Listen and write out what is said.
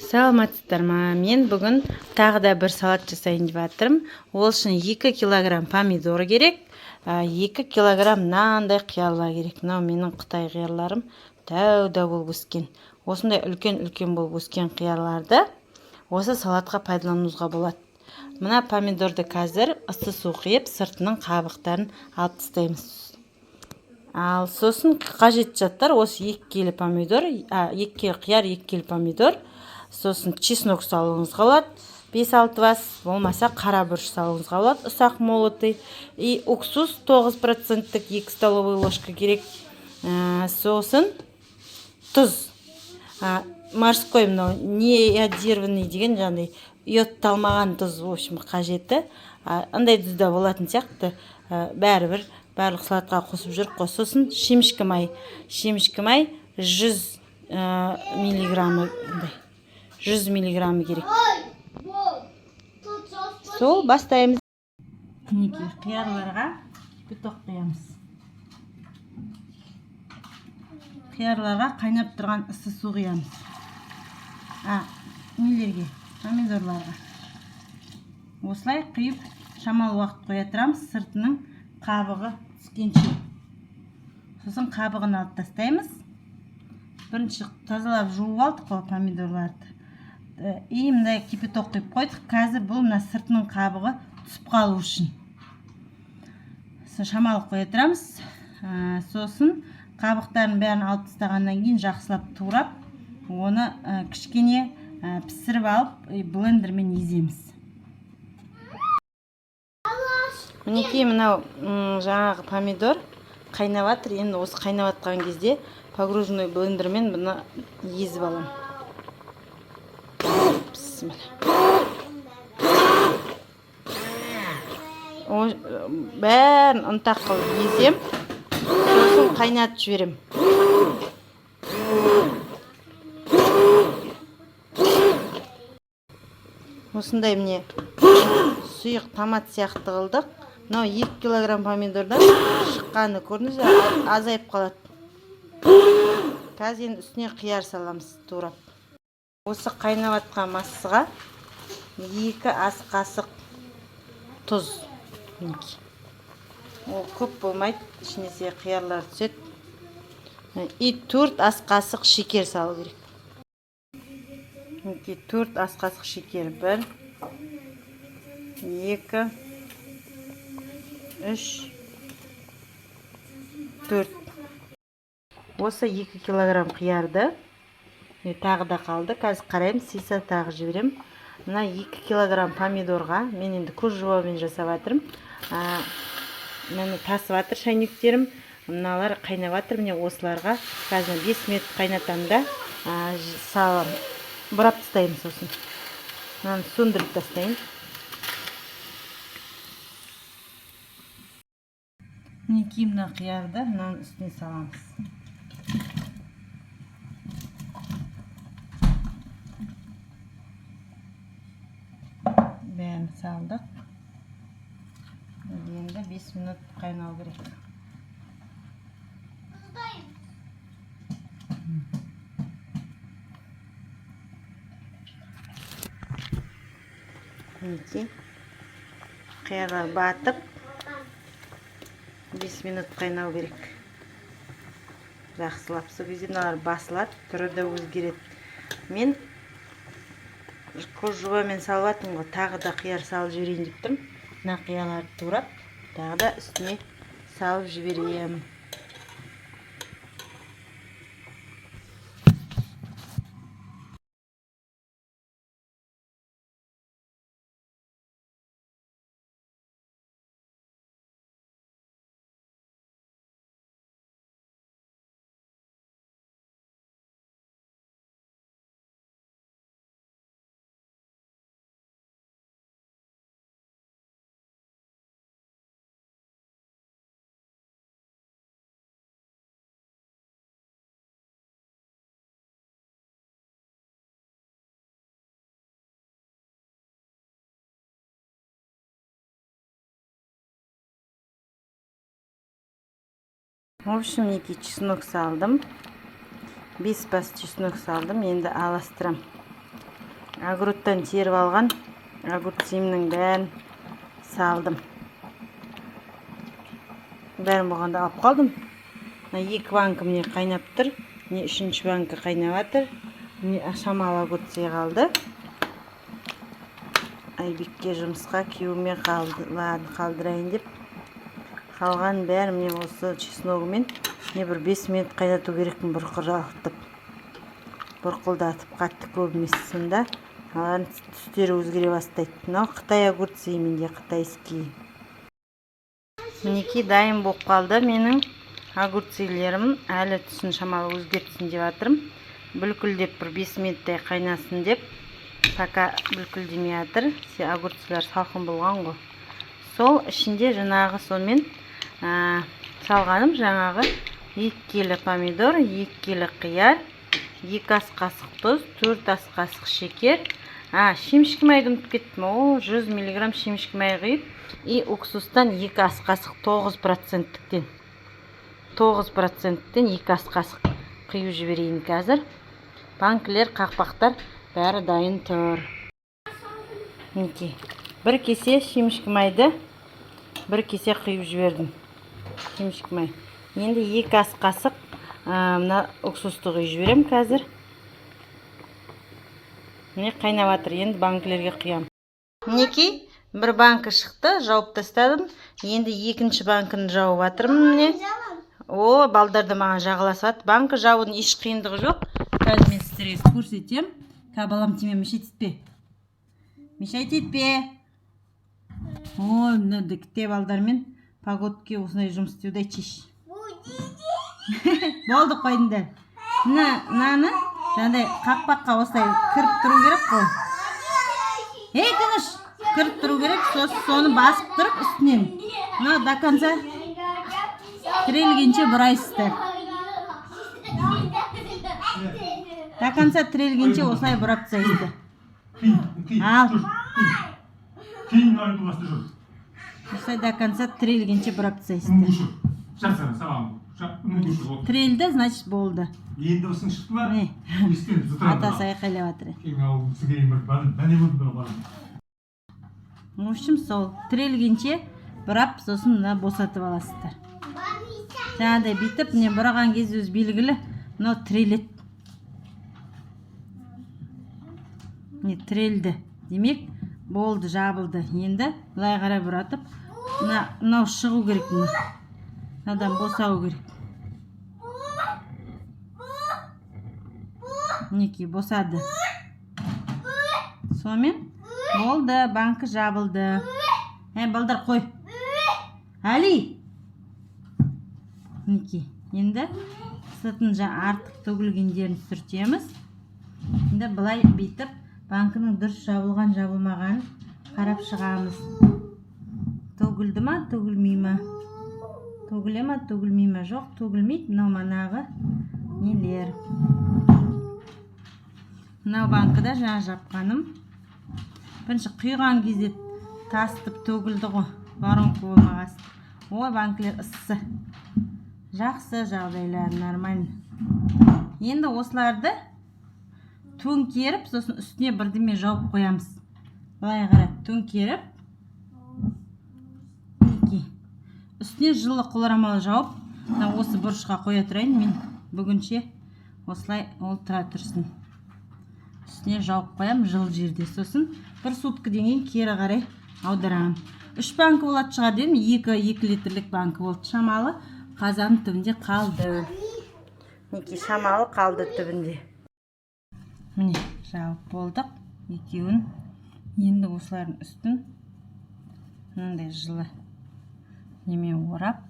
Саламатсыздар ма? Мен бүгін тағы да бір салат жасайын деп жатырмын. Ол үшін 2 килограмм помидор керек, 2 килограмм мынандай қиярлар керек. Мынау менің қытай қиярларым, дәу-дәу болып өскен. Осындай үлкен-үлкен болып өскен қиярларды осы салатқа пайдалануға болады. Мына помидорды қазір ыссы су құйып, сыртының қабықтарын алып тастаймыз. Ал сосын қажетті заттар осы 2 келі помидор, 2 келі қияр, 2 келі помидор, сосын чеснок салуыңызға болады, 5-6 бас, болмаса қара бұрыш салуыңызға болады, ұсақ молотый, и уксус 9%-тік 2 столовый ложка керек. Сосын тұз, морской мынау нейодированный деген жаңағыдай йодталмаған тұз, в общем, қажеті. Андай тұз да болатын сияқты, бәрібір барлық салатқа қосып жүрік қой. Сосын шемішкі май, шемішкі май 100 миллиграммы, 100 миллиграммы керек. Сол, бастаймыз. Мінекей, қиярларға кипяток құямыз. Қиярларға қайнап тұрған ыссы су құямыз. Нелерге? Помидорларға. Осылай құйып, шамалы уақыт қоя тұрамыз, сыртының қабығы түскенше. Сосын қабығын алып тастаймыз. Бірінші тазалап жуып алдық қой помидорларды. И мындай кипяток құйып қойдық. Қазір бұл мына сыртының қабығы түсіп қалу үшін. Шамалы қоя тұрамыз. Сосын қабықтарын бәрін алып тастағаннан кейін жақсылап турап, оны кішкене пісіріп алып, блендермен еземіз. Мінекей, мынау жаңағы помидор қайнап жатыр. Енді осы қайнап жатқан кезде погружной блендермен бұны езіп аламын. Бісміллә. Бәрін ұнтақ қылып езем, сосын қайнатып жіберем. Осындай міне сұйық томат сияқты қылдық. Мынау 2 килограмм помидордан шыққаны көрдіңіз бе, азайып қалады. Қазір енді үстіне қияр саламыз турап. Осы қайнап жатқан массаға 2 ас қасық тұз. Мінекей. Ол көп болмайды, ішіне қиярлар түседі. И 4 ас қасық шекер салу керек. Мінекей, 4 ас қасық шекер. 1, 2, 3, 4. Осы 2 килограмм қиярды тағы да қалды. Қазір қараймын, сыйса тағы жіберем. Мына 2 килограмм помидорға мен енді көз жобамен жасап жатырмын. Міне тасып жатыр шайнектерім. Мыналар қайнап жатыр. Міне осыларға қазір 5 минут қайнатамын да, саламын. Бұрап тастаймын сосын. Мынаны сөндіріп тастайын. Мінекей, мына қиярды мынаның үстіне саламыз. Бәрін салдық. Енді 5 минут қайнау керек. Мінекей, қиярлар батып, 5 минут қайнау керек. Жақсылап. Сол кезде мыналар басылады, түрі де өзгереді. Мен көз жобамен салып жатырмын ғой, тағы да қияр салып жіберейін деп тұрмын. Мына қиярларды турап, тағы да үстіне салып жіберемін. В общем, мінекей, чеснок салдым. 5 бас чеснок салдым. Енді араластырам. Огородтан теріп алған огурцымның бәрін салдым. Бәрін болғанда алып қалдым. Мына екі банка, міне, қайнап тұр. Міне, үшінші банка қайнап жатыр. Міне, шамалы огурцы қалды. Айбекке жұмысқа, күйеуіме қалдырайын деп. Қалған бәрі, міне, осы чесногымен, міне, бір 5 минут қайнату керекпін, бұрқыратып, бұрқылдатып, қатты көп емес. Сонда алардың түстері өзгере бастайды. Мынау қытай огурцы менде, китайский. Мінекей, дайын болып қалды менің огурцилерім. Әлі түсін шамалы өзгертсін деп жатырмын. Бүлкілдеп, бір 5 минуттай қайнасын деп. Пока бүлкілдемей жатыр. Огурцилар салқын болған ғой. Сол ішінде жаңағы, сонымен салғаным жаңағы 2 келі помидор, 2 келі қияр, 2 ас қасық тұз, 4 ас қасық шекер. Шемішке майды ұмытып кеттім. О, 100 миллиграмм шемішке май құйып, и уксустан 2 ас қасық, 9 проценттіктен, 9 проценттен 2 ас қасық құйып жіберейін қазір. Банкілер, қақпақтар бәрі дайын тұр. Мінекей, бір кесе шемішке майды, бір кесе құйып жібердім шемішке май. Енді 2 ас қасық мына уксусты құйып жіберемін қазір. Міне, қайнап жатыр. Енді банкілерге құямын. Мінекей, бір банкі шықты, жауып тастадым. Енді екінші банкіні жауып жатырмын, міне. О, балдар да маған жағаласып жатыр. Банкі жабудың еш қиындығы жоқ, қазір мен сіздерге көрсетемін. Қазір, балам, тиме, мешать етпе, мешать етпе. Ой, мына кітте балдармен погодке осындай жұмыс істеуді айтшы. Болды, қойдыңдар. Мынаны жаңағыдай қақпаққа осылай кіріп тұру керек қой. Ей, тыныш, кіріп тұру керек. Сосын соны басып тұрып, үстінен мына до конца тірелгенше бұрайсыздар. До конца тірелгенше осылай бұрап тастайсыздар. Қиын, қиын. Ал. Жүр, қиын. Қиын, айтылмасты, жүр. Осылай до конца тірелгенше бұрап Үнді тастайсыздар. Өшір. Жақсы, сабағым. Үнді өшір, болды. Тірелді, значит, болды. Енді осың шықты ма? Міне. Естен зытырады. Атасы айқайлап жатыр. Кейін ауыл сізге бір бәле болды мынау балам. В общем, сол тірелгенше бұрап, сосын мына босатып аласыздар. Жаңағыдай бүйтіп, міне, бұраған кезде өзі белгілі, мынау тіреледі. Міне, тірелді, демек, болды, жабылды. Енді былай қарай бұратып, мынау шығу керек, мына мынадан босау керек. Мінекей, босады. Сонымен болды, банкі жабылды. Әй, балдар, қой, Әли. Мінекей, енді сыртын артық төгілгендерін сүртеміз. Енді былай бүйтіп банкінің дұрыс жабылған, жабылмағанын қарап шығамыз. Төгілді ма, төгілмей ма, төгіле ма, төгілмей ма? Жоқ, төгілмейді. Мынау манағы нелер, мынау банкіда жаңа жапқаным. Бірінші құйған кезде тасытып төгілді ғой, воронка болмағасын. Ой, банкілер ыссы, жақсы, жағдайлары нормально. Енді осыларды төңкеріп, сосын үстіне бірдеме жауып қоямыз. Былай қарай төңкеріп, мінекей, үстіне жылы қол орамал жауып, мына осы бұрышқа қоя тұрайын мен бүгінше. Осылай ол тұра тұрсын. Үстіне жауып қоямын жылы жерде. Сосын бір суткадан кейін кері қарай аударамын. Үш банкі болатын шығар дедім, екі 2 литрлік банкі болды. Шамалы қазанның түбінде қалды. Мінекей, шамалы қалды түбінде. Міне, жауып болдық екеуін. Енді осылардың үстін мынандай жылы немен орап.